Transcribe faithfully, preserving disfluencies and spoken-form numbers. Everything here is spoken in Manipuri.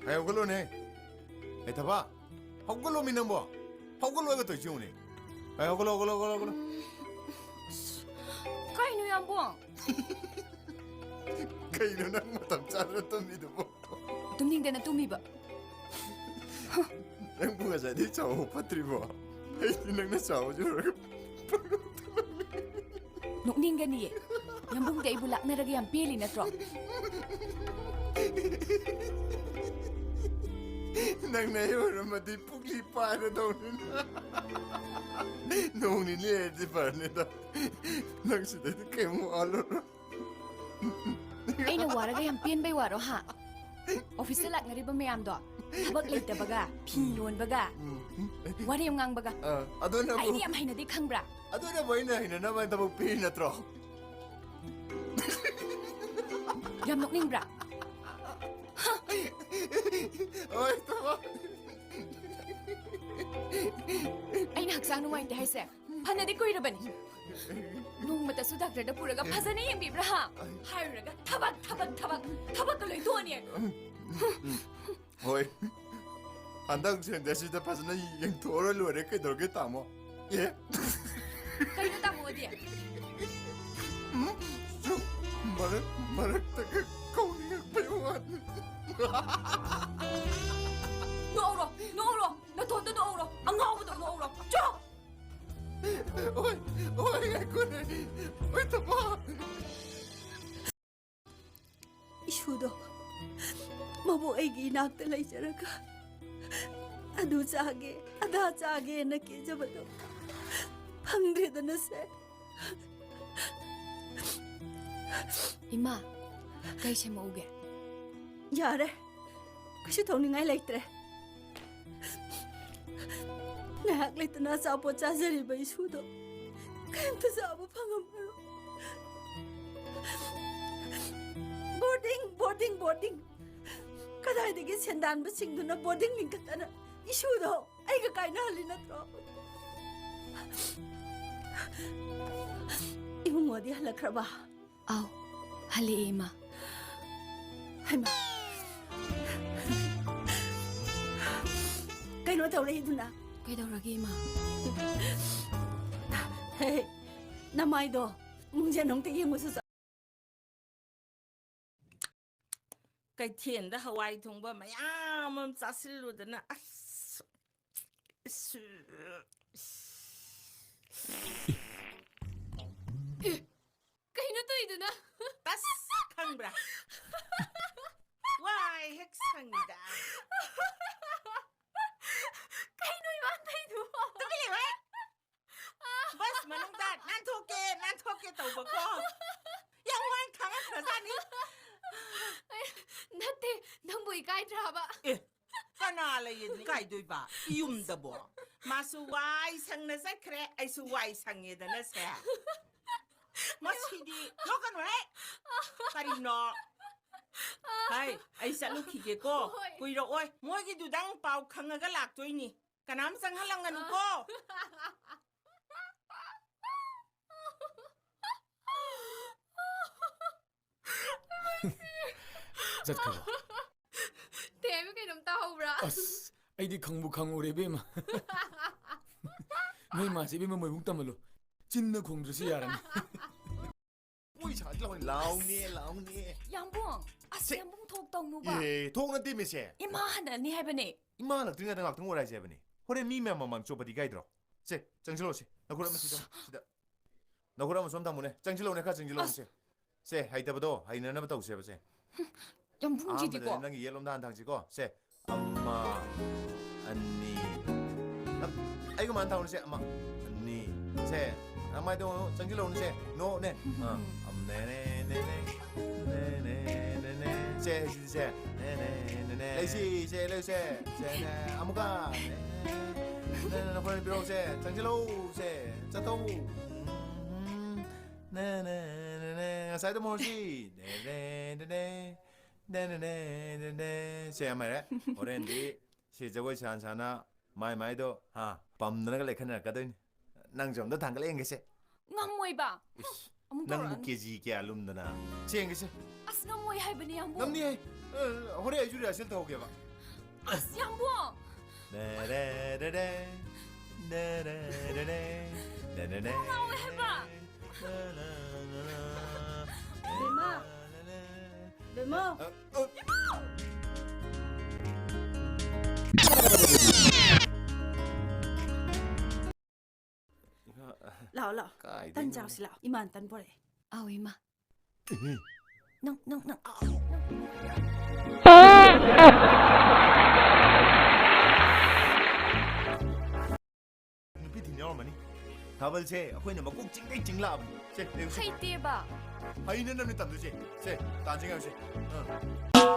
ꯑꯩ ꯍꯧꯒꯠꯂꯣꯅꯦ꯫ ꯑꯩ ꯊꯕ, ꯍꯧꯒꯠꯂꯣꯃꯤ ꯅꯪꯕꯣ꯫ ꯍꯧꯒꯠꯂꯣ ꯍꯥꯏꯒ ꯇꯧꯔꯤꯁꯤ ꯌꯦꯡꯉꯨꯅꯦ꯫ ꯑꯩ ꯍꯧꯒꯠꯂꯣ, ꯍꯧꯒꯠꯂꯣ, ꯍꯧꯒꯠꯂꯣ, ꯍꯧꯒꯠꯂꯣ꯫ ꯀꯩꯅꯣ ꯌꯥꯝꯕꯣ? ꯀꯩꯅꯣ ꯅꯪ ꯃꯇꯝ ꯆꯥꯗꯅ ꯇꯨꯝꯃꯤꯗꯨꯕꯣ? ꯇꯨꯝꯅꯤꯡꯗꯅ ꯇꯨꯝꯃꯤꯕ꯫ ꯅꯪꯕꯨ ꯉꯁꯥꯏꯗꯩ ꯆꯥꯎꯕ ꯐꯠꯇ꯭ꯔꯤꯕꯣ? ꯑꯩꯗꯤ ꯅꯪꯅ ꯆꯥꯎꯕꯁꯦ ꯎꯔꯒ ꯅꯣꯛꯅꯤꯡꯒꯅꯤꯌꯦ꯫ ꯌꯥꯝꯕꯨꯡꯗꯤ ꯑꯩꯕꯨ ꯂꯥꯛꯅꯔꯒ ꯌꯥꯝ ꯄꯦꯜꯂꯤ ꯅꯠꯇ꯭ꯔꯣ? ꯅꯪꯅ ꯑꯩ ꯑꯣꯏꯔꯝꯃꯗꯤ ꯄꯨꯛꯂꯤ ꯄꯥꯏꯔꯗꯧꯅꯤ꯫ ꯅꯣꯡ ꯅꯤꯅꯤ ꯂꯩꯔꯗꯤ ꯐꯔꯅꯤꯗ꯫ ꯅꯪ ꯁꯤꯗꯩꯗꯤ ꯀꯩꯃꯨꯛ ꯋꯥꯂꯣꯔꯣ꯫ ꯑꯩꯅ ꯋꯥꯔꯒ ꯌꯥꯝ ꯄꯦꯟꯕꯩ ꯋꯥꯔꯣ, ꯍꯥ? ꯑꯣꯐꯤꯁꯇ ꯂꯥꯛꯅꯔꯤꯕ ꯃꯌꯥꯝꯗꯣ, ꯊꯕꯛ ꯂꯩꯇꯕꯒ, ꯐꯤ ꯌꯣꯟꯕꯒ, ꯋꯥꯔꯦꯝ ꯉꯥꯡꯕꯒ꯫ ꯑ, ꯑꯗꯨꯅꯕꯨ ꯑꯩꯗꯤ ꯌꯥꯝ ꯍꯩꯅꯗꯦ, ꯈꯪꯕ꯭ꯔꯥ? ꯑꯗꯨꯅꯕꯨ ꯑꯩꯅ ꯍꯩꯅꯅꯕ ꯍꯥꯏꯅ ꯊꯕꯛ ꯄꯤꯔꯤ ꯅꯠꯇ꯭ꯔꯣ? ꯌꯥꯝ ꯅꯣꯛꯅꯤꯡꯕ꯭ꯔꯥ? ꯍꯣꯏ, ꯊꯕꯛ꯫ ꯑꯩꯅ ꯍꯛꯆꯥꯡ ꯅꯨꯡꯉꯥꯏꯇꯦ ꯍꯥꯏꯁꯦ ꯐꯅꯗꯤ ꯀꯨꯏꯔꯕꯅꯤ꯫ ꯅꯣꯡꯃꯇꯁꯨ ꯗꯥꯛꯇꯔꯗ ꯄꯨꯔꯒ ꯐꯖꯅ ꯌꯦꯡꯕꯤꯕ꯭ꯔꯥ, ꯍꯥ? ꯍꯥꯏꯔꯨꯔꯒ ꯊꯕꯛ, ꯊꯕꯛ, ꯊꯕꯛ, ꯊꯕꯛꯀ ꯂꯣꯏ ꯇꯣꯛꯑꯅꯤ꯫ ꯍꯣꯏ, ꯍꯟꯗꯛ ꯁꯦꯟꯗꯦꯁꯤꯗ ꯐꯖꯅ ꯌꯦꯡꯊꯣꯛꯑꯔ ꯂꯣꯏꯔꯦ꯫ ꯀꯩꯗꯧꯔꯒꯦ, ꯇꯥꯃꯣ? ꯑꯦ? ꯀꯩꯅꯣ ꯇꯥꯃꯣꯗꯤ? ꯎꯝ? ꯁꯨꯝ ꯃꯔꯛ ꯃꯔꯛꯇꯒ ꯀꯧꯅꯤꯡꯉꯛꯄꯩ ꯋꯥꯅꯤ꯫ ꯅꯣꯛꯍꯧꯔꯣ, ꯅꯣꯛꯍꯧꯔꯣ, ꯅꯇꯣꯟꯗ ꯅꯣꯛꯍꯧꯔꯣ, ꯑꯉꯥꯎꯕꯗꯣ ꯅꯣꯛꯍꯧꯔꯣ꯫ ꯆꯣ! ꯑꯣꯏ, ꯑꯣꯏ, ꯉꯥꯏꯈꯣꯅꯦ꯫ ꯑꯣꯏ, ꯊꯕꯛ꯫ ꯏꯁꯨꯗꯣ ꯃꯕꯨ ꯑꯩꯒꯤ ꯏꯅꯥꯛꯇ ꯂꯩꯖꯔꯒ ꯑꯗꯨ ꯆꯥꯒꯦ, ꯑꯗꯥ ꯆꯥꯒꯦꯅ ꯀꯦꯖꯕꯗꯣ ꯐꯪꯗ꯭ꯔꯦꯗꯅ ꯁꯦ꯫ ꯏꯃꯥ, ꯀꯩ ꯁꯦꯝꯃꯛꯎꯒꯦ? ꯌꯥꯔꯦ, ꯀꯩꯁꯨ ꯇꯧꯅꯤꯡꯉꯥꯏ ꯂꯩꯇ꯭ꯔꯦ꯫ ꯉꯥꯏꯍꯥꯛ ꯂꯩꯇꯅ ꯑꯆꯥꯄꯣꯠ ꯆꯥꯖꯔꯤꯕ ꯏꯁꯨꯗꯣ ꯀꯔꯤꯝꯇ ꯆꯥꯕ ꯐꯪꯉꯝꯃꯔꯣꯏ꯫ Boarding, boarding, boarding. ꯀꯗꯥꯏꯗꯒꯤ ꯁꯦꯟꯗꯥꯟꯕꯁꯤꯡꯗꯨꯅ ꯕꯣꯔꯗꯤꯡ ꯂꯤꯡꯈꯠꯇꯅ ꯏꯁꯨꯗꯣ ꯑꯩꯒ ꯀꯥꯏꯅꯍꯜꯂꯤ ꯅꯠꯇ꯭ꯔꯣ? ꯏꯕꯨꯡꯉꯣꯗꯤ ꯍꯜꯂꯛꯈ꯭ꯔꯕ? ꯑꯥꯎ, ꯍꯜꯂꯛꯑꯦ, ꯏꯃꯥ꯫ ꯍꯩꯃꯥ꯫ ꯇꯧꯔꯛꯏꯗꯨꯅ? ꯀꯩꯗꯧꯔꯒꯦ, ꯏꯃꯥ? ꯍꯦ, ꯅꯃꯥꯏꯗꯣ ꯃꯨꯡꯖꯦꯟ ꯑꯝꯇ ꯌꯦꯡꯉꯨꯁꯨ ꯆꯠ-, ꯀꯩꯊꯦꯜꯗ ꯍꯋꯥꯏ ꯊꯣꯡꯕ ꯃꯌꯥꯝ ꯑꯃ ꯆꯥꯁꯤꯜꯂꯨꯗꯅ, ꯑꯁ, ꯑꯁ, ꯑꯦ, ꯀꯩꯅꯣ ꯇꯧꯔꯤꯗꯨꯅ? ꯑꯁ, ꯈꯪꯕ꯭ꯔꯥ? ꯋꯥꯏ ꯍꯦꯛ ꯁꯪꯉꯤꯗ꯫ ꯀꯩꯅꯣ ꯏꯃꯥ ꯇꯧꯔꯤꯗꯨꯕꯣ? ꯇꯨꯃꯤꯟ ꯂꯩꯌꯨꯍꯦ꯫ ꯕꯁ ꯃꯅꯨꯡꯗ ꯅꯥꯟꯊꯣꯛꯀꯦ, ꯅꯥꯟꯊꯣꯛꯀꯦ ꯇꯧꯕꯀꯣ꯫ ꯌꯥꯝ ꯋꯥꯅ ꯈꯥꯡꯉꯛꯈ꯭ꯔꯖꯥꯠꯅꯤ꯫ ꯑꯩ, ꯅꯠꯇꯦ, ꯅꯪꯕꯨ ꯏꯀꯥꯏꯗ꯭ꯔꯕ? ꯑꯦ, ꯀꯅꯥ ꯂꯩꯌꯦꯅ ꯏꯀꯥꯏꯗꯣꯏꯕ? ꯌꯨꯝꯗꯕꯣ? ꯃꯥꯁꯨ ꯋꯥꯏ ꯁꯪꯅ ꯆꯠꯈ꯭ꯔꯦ, ꯑꯩꯁꯨ ꯋꯥꯏ ꯁꯪꯉꯦꯗꯅ ꯁꯦ꯫ ꯃꯁꯤꯗꯤ ꯅꯣꯛꯀꯅꯨꯍꯦ꯫ ꯀꯔꯤꯅꯣ? ꯍꯥꯏ, ꯑꯩ ꯆꯠꯂꯨꯈꯤꯒꯦꯀꯣ꯫ ꯍꯣꯏ꯫ ꯀꯨꯏꯔꯛꯑꯣꯏ꯫ ꯃꯣꯏꯒꯤꯗꯨꯗꯪ ꯄꯥꯎ ꯈꯪꯉꯒ ꯂꯥꯛꯇꯣꯏꯅꯤ꯫ ꯀꯅꯥꯝ ꯆꯪꯍꯜꯂꯝꯒꯅꯨꯀꯣ꯫ ꯆꯠꯈ꯭ꯔꯕꯣ? ꯇꯦꯝ, ꯀꯩꯅꯣꯝ ꯇꯥꯍꯧꯕ꯭ꯔꯥ? ꯑꯁ, ꯑꯩꯗꯤ ꯈꯪꯕꯨ ꯈꯪꯉꯨꯔꯦ, ꯏꯕꯦꯝꯃ꯫ ꯅꯣꯏ ꯃꯥꯁꯦ, ꯏꯕꯦꯝꯃ, ꯃꯣꯏꯕꯨꯡ ꯇꯝꯍꯜꯂꯨ꯫ ꯆꯤꯟꯅ ꯈꯣꯡꯗ꯭ꯔꯁꯨ ꯌꯥꯔꯅꯤ꯫ ꯃꯣꯏ ꯁꯥꯗꯤ ꯂꯥꯎꯅꯦ, ꯂꯥꯎꯅꯦ, ꯂꯥꯎꯅꯦ꯫ ꯌꯥꯝꯕꯨꯡ, ꯑꯁ, ꯁꯦ꯫ ꯌꯥꯝꯕꯨꯡ ꯊꯣꯛ ꯇꯧꯅꯨꯕ꯫ ꯑꯦ, ꯊꯣꯛ ꯅꯠꯇꯦ, ꯃꯤꯁꯦ꯫ ꯏꯃꯥ ꯍꯜꯂꯛꯑꯅꯤ ꯍꯥꯏꯕꯅꯦ꯫ ꯏꯃꯥ ꯍꯜꯂꯛꯇ꯭ꯔꯤꯉꯩꯗ ꯉꯥꯛꯇꯪ ꯑꯣꯏꯔꯥꯏꯁꯦ ꯍꯥꯏꯕꯅꯦ꯫ ꯍꯣꯔꯦꯟ ꯃꯤ ꯃꯌꯥꯝ ꯃꯃꯥꯡ ꯆꯣꯞꯄꯗꯤ ꯏꯀꯥꯏꯗ꯭ꯔꯣ? ꯁꯦ, ꯆꯪꯁꯤꯜꯂꯣ ꯁꯦ꯫ ꯅꯈꯨꯠ ꯑꯃ ꯁꯤꯗ, ꯁꯤꯗ꯫ ꯅꯈꯨꯠ ꯑꯃ ꯁꯣꯝ ꯊꯝꯃꯨꯅꯦ꯫ ꯆꯪꯁꯤꯜꯂꯛꯎꯅꯦ, ꯈꯔ ꯆꯪꯁꯤꯜꯂꯛꯎꯅꯦ ꯑꯁ꯫ ꯁꯦ꯫ ꯁꯦ, ꯍꯩꯇꯕꯗꯣ ꯍꯩꯅꯅꯕ ꯇꯧꯁꯦꯕ ꯁꯦ꯫ ꯌꯥꯝꯕꯨꯡꯁꯤꯗꯤꯀꯣ꯫ ꯑꯍꯥꯟꯕꯗꯅꯦ ꯅꯪꯒꯤ ꯌꯦꯠꯂꯣꯝꯗ ꯍꯥꯟꯅ ꯊꯥꯡꯁꯤꯀꯣ꯫ ꯁꯦ, ꯑꯃ, ꯑꯅꯤ꯫ ꯅꯞ-, ꯑꯩꯒ ꯃꯥꯟ ꯊꯥꯡꯉꯨꯅꯦ ꯁꯦ꯫ ꯑꯃ, ꯑꯅꯤ꯫ ꯁꯦ, ꯅꯃꯥꯏꯗꯣ ꯆꯪꯁꯤꯜꯂꯛꯎꯅꯦ ꯁꯦ꯫ ꯅꯣꯛꯅꯦ꯫ ꯑꯥ, ꯑꯝ, ꯅꯦ, ꯅꯦ, ꯅꯦ, ꯅꯦ꯫ ꯅꯦ, ꯅꯦ, ꯅꯦ, ꯅꯦ꯫ ꯁꯦ, ꯁꯤꯗꯤ ꯁꯦ꯫ ꯅꯦ, ꯅꯦ, ꯅꯦ, ꯅꯦ꯫ ꯂꯩꯁꯤ, ꯁꯦ, ꯂꯩꯁꯦ꯫ ꯁꯦ, ꯅꯦ, ꯑꯃꯨꯛꯀ꯫ ꯅꯦ, ꯅꯦ, ꯅꯦ, ꯅꯈꯣꯏꯅ ꯄꯤꯔꯛꯎꯁꯦ꯫ ꯆꯪꯁꯤꯜꯂꯛꯎꯁꯦ꯫ ꯆꯠꯊꯧ꯫ ꯎꯝ, ꯅꯦ, ꯅꯦ, ꯅꯦ, ꯅꯦ꯫ ꯉꯁꯥꯏꯗꯣ ꯃꯍꯨꯠꯁꯤ꯫ ꯅꯦ, ꯅꯦ, ꯅꯦ, ꯅꯦ꯫ ꯅꯦ, ꯅꯦ, ꯅꯦ, ꯅꯦ, ꯅꯦ꯫ ꯁꯦ, ꯌꯥꯝ ꯍꯩꯔꯦ꯫ ꯍꯣꯔꯦꯟꯗꯤ ꯁꯤ ꯖꯒꯣꯏ ꯁꯥꯟ ꯁꯥꯟꯅ ꯃꯥꯏ ꯃꯥꯏꯗꯣ, ꯍꯥ, ꯄꯝꯗꯅꯒ ꯂꯩꯈꯠꯅꯔꯛꯀꯗꯣꯏꯅꯤ꯫ ꯅꯪꯁꯨ ꯑꯝꯇ ꯊꯥꯡꯒꯠꯂ ꯌꯦꯡꯒꯦꯁꯦ꯫ ꯉꯝꯃꯣꯏꯕ꯫ ꯏꯁ, ꯑꯃꯨꯛ ꯅꯪꯕꯨ ꯇꯧꯔꯛꯑꯅꯨ꯫ ꯀꯦ ꯖꯤ ꯀꯌꯥ ꯂꯨꯝꯗꯅ? ꯁꯦ, ꯌꯦꯡꯒꯦꯁꯦ꯫ ꯑꯁ, ꯉꯝꯃꯣꯏ ꯍꯥꯏꯕꯅꯦ, ꯌꯥꯝꯕꯨꯡ꯫ ꯉꯝꯅꯤꯍꯦ꯫ ꯑ, ꯍꯣꯔꯦꯟ ꯑꯩꯁꯨ ꯔꯤꯍꯥꯔꯁꯦꯜ ꯇꯧꯍꯧꯒꯦꯕ꯫ ꯑꯁ, ꯌꯥꯝꯕꯨꯡ! ꯅꯔꯦꯔꯦꯔꯦ, ꯅꯔꯦꯔꯦꯔꯦ, ꯅꯔꯦꯔꯦ, ꯉꯥꯎꯋꯦ ꯍꯥꯏꯕ꯫ ꯅꯔꯦꯔꯦꯔꯦ, ꯕꯦꯝꯃ꯫ ꯅꯔꯦꯔꯦꯔꯦ꯫ ꯕꯦꯝꯃ꯫ ꯑ, ꯑ꯫ ꯂꯥꯛꯑꯣ, ꯂꯥꯛꯑꯣ꯫ ꯀꯥꯏꯗꯩꯅꯣ? ꯇꯟ ꯆꯥꯎꯁꯤ ꯂꯥꯛꯑꯣ꯫ ꯏꯃꯥꯅ ꯇꯟ ꯄꯣꯔꯛꯑꯦ꯫ ꯑꯧ, ꯏꯃꯥ꯫ ꯅꯪ, ꯅꯪ, ꯅꯪ꯫ ꯅꯨꯄꯤ ꯊꯤꯟ ꯌꯥꯎꯔꯝꯃꯅꯤ꯫ ꯊꯥꯕꯜꯁꯦ ꯑꯩꯈꯣꯏꯅ ꯃꯀꯣꯛ ꯆꯤꯡꯗꯩ ꯆꯤꯡ ꯂꯥꯛꯑꯕꯅꯤ꯫ ꯁꯦ, ꯂꯦꯡꯉꯨꯁꯦ꯫ ꯍꯩꯇꯦꯕ꯫ ꯍꯩꯅꯅꯕꯅꯤ ꯇꯝꯗꯣꯏꯁꯦ꯫ ꯁꯦ, ꯇꯥꯟꯁꯤ ꯉꯥꯏꯔꯨꯁꯦ꯫ ꯑꯥ꯫